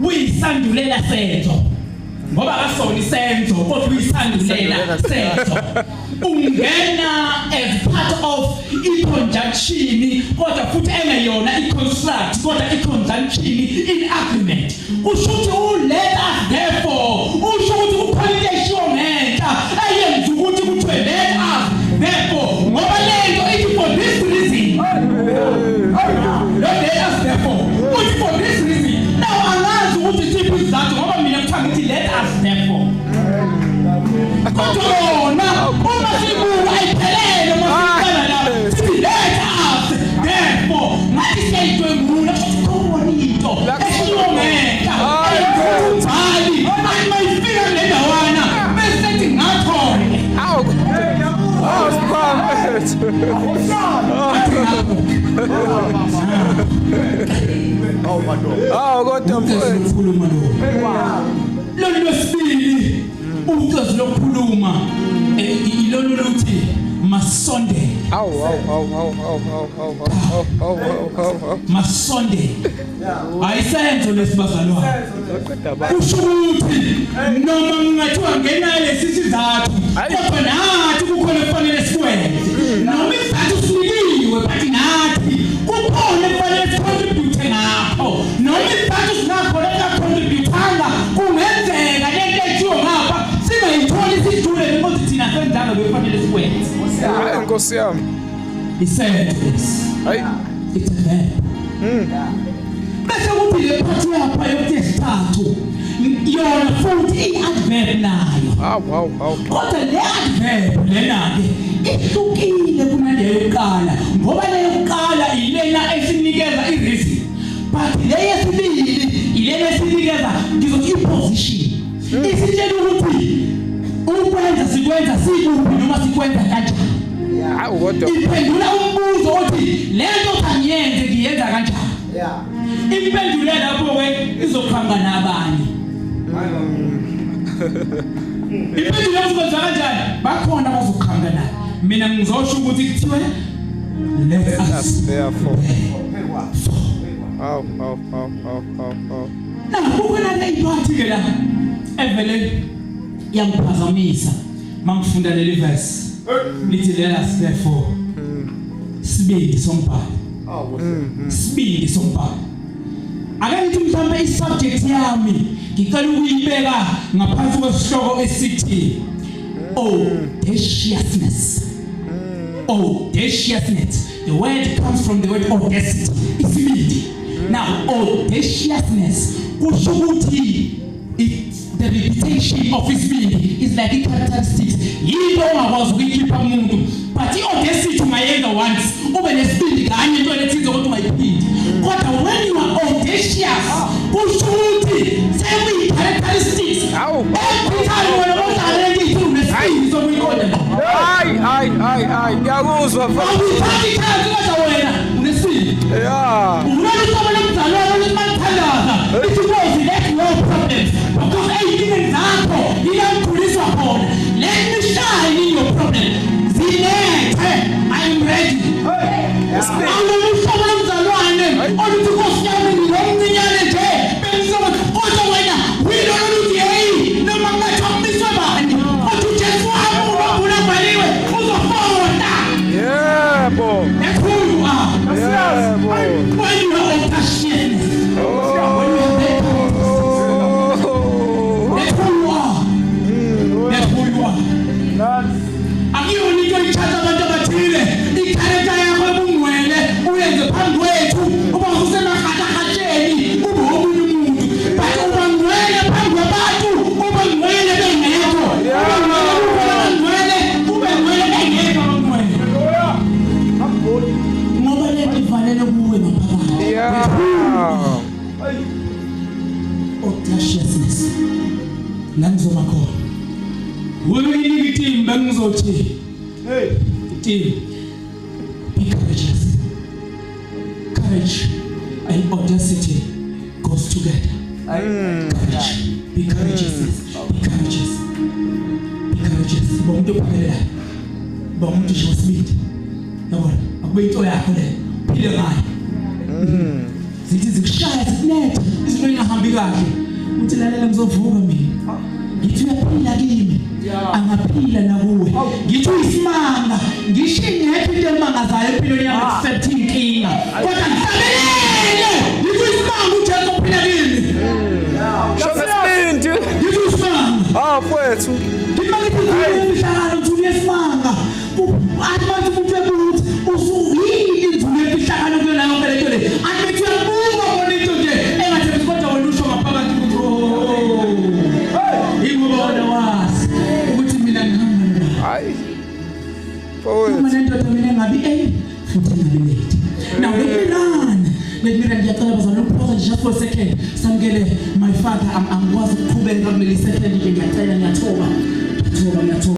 Uyisandulela senzo. Ngoba akasona isenzo kodwa uyisandulela senzo. Ungena as part of i-conjunction kodwa futhi engeyona i-construct kodwa i-conjunction in agreement. Kusho ukuthi u-let us therefore usho ukuthi kukhona into eshiwo ngenhla eyenza ukuthi kuthiwe let us therefore, ngoba lento ithi for this reason. Lo let us therefore uthi for this reason. Now angazi ukuthi siphi isizathu, ngoba mina kuthiwa ngithi let us therefore, kodwa yona uma sibuka ayiphelele. Uma siqala la sithi let us therefore, ngathi siyayidwengula, kusho khona into eshiwo ngenhla umbhali athi mayifika kule ndawana bese ethi ngakho-ke. Awu. Awu, Siphamethu. Athi ngakho. Awu, kodwa ucezu mfethu. lokukhuluma lo, lolu lwesibili ucezu lokukhuluma, ilolu luthi masondele. Awu, awu, awu, awu, awu, awu, awu, awu, awu, awu, awu. Masondele ayisenzo lesibazalwane. Qeda ba. Kusho ukuthi noma ngingathiwa ngenxa lesi sizathu, kodwa nathi kukhona kufanele sikwenze. Noma isizathu sinikiwe, but nathi kukhona kufanele sicontribute ngakho. Noma isizathu singakhona singacontributanga, kungenzeka lento ethiwe ngapha singayitholi sijule, because thina senzanga bekufanele sikwenze. Hayi, Nkosi yami. Isenzo lesi. Hayi. It's a verb. Bese kuthi le part yapha yokuthi esithathu yona futhi i-adverb nayo. Awu, awu, awu. Kodwa le adverb lena ke ihlukile kunaleyo yokuqala, ngoba le yokuqala ilena esinikeza i-reason, but le yesibili ilena esinikeza, ngizothi, i-position. Isitshela ukuthi ukwenza sikwenza sikuphi noma sikwenza kanjani. Awu, kodwa. Iphendula umbuzo othi le nto angiyenze ngiyenza kanjani. Impendulo lapho-ke izoqhamuka nabanye. Impendulo uzokwenza kanjani, bakhona abazoqhamuka nayo. Mina ngizosho ukuthi kuthiwe let Let us us therefore. Awu, awu, awu, awu, awu, awu. Na kukhona le ipart ke la evele yangiphazamisa mangifunda leli verse, lithi let us therefore. Sibindi sombhalo, sibindi sombhalo. Ake ngithi mhlawumbe isubject yami ngicela ukuyibeka ngaphansi kwesihloko esithi audaciousness. Audaciousness, the word comes from the word audacity, isibindi. Now audaciousness kusho ukuthi it's the reputation of isibindi, is like i-characteristics, yinto ongakwazi ukuyikhipha kumuntu. But i-audacity ungayenza once, ube nesibindi kanye into ethize, kodwa ungayiphindi. Kodwa when you are audacious, kusho ukuthi sekuyi-characteristics. Awu. Every time wena ohlala lento ithi unesibindi sokuyiqonda. Hayi, hayi, hayi, hayi. Ngiyakuzwa, mfethu. Awuyithathi ichance, kodwa wena unesibindi. Unalo uhlobo lomzalwane oluthi malithandaza lithi, "Nkosi, let no problems," because ey'nkingeni zakho ila ngikhuliswa khona. Let me shine in your problem, zilethe, I am ready. Awulolu uhlobo lomzalwane oluthi, "Nkosi yami, ngilomncinyane nje bengizoba," kodwa wena uyilona oluthi, "Heyi, noma kungathiwa kumiswe bani, kodwa uJesu wami unobhula abhaliwe uzofota." Yebo. That's who you are. Yebo. When you are audaciousness, when you have that characteristics, that's who you are. That's who you are. Akuyona into ithatha abantu abathile. Icharacter yakho ebungcwele uyenze phambi kwethu, uba usemakhathakhatheni ube omunye umuntu. But uba ngcwele phambi kwabantu, uba ngcwele bengekho. Uba ngcwele kukhona abangcwele, ube ngcwele bengekho abangcwele. Ngoba lento ivalele kuwe ngaphakathi. Audaciousness. La ngizoba khona. Wena iteam bengizothi, hey team, be courageous. Courage and audacity goes together. Courage, be courageous, be courageous, be courageous. Ba umuntu ophumelelayo, ba umuntu nje wesibindi, yabona, akube into yakho le, phile ngayo. Zithi zikushaya zikunethe izinto ingahambi kahle. Uthi lalela, ngizovuka mina. Ngithi uyaphila kimi, angaphila nakuwe. Ngithi uyisimanga, ngisho ingekho into emangazayo empilweni yami except inkinga, kodwa ngihlabelele, ngithi uyisimanga uJesu ophila kimi. Sho ngesibindi. Ngithi uyisimanga. Ah, mfowethu. Ngithi mangithi imfihlakalo, uthi uyesimanga. Athi manje umuntu ebuthi usuyini inzulu yemfihlakalo kuyona yonke lento le. Athi bethi uyabuka bona into nje engathembisi, kodwa wena usho ngaphakathi ukuthi, oh, ingoba wena wazi ukuthi mina ngihamba nobani. Hayi. Uma Mfowethu. nendoda mina engabi early futhi engabi late. Now let me run. Let me run. Ngiyacela bazalwane ukuphosa nje just for a second. Samukele my father, angikwazi ukuqhubeka kuleli second nje, ngiyacela, ngiyathoba. Ngiyathoba, ngiyathoba.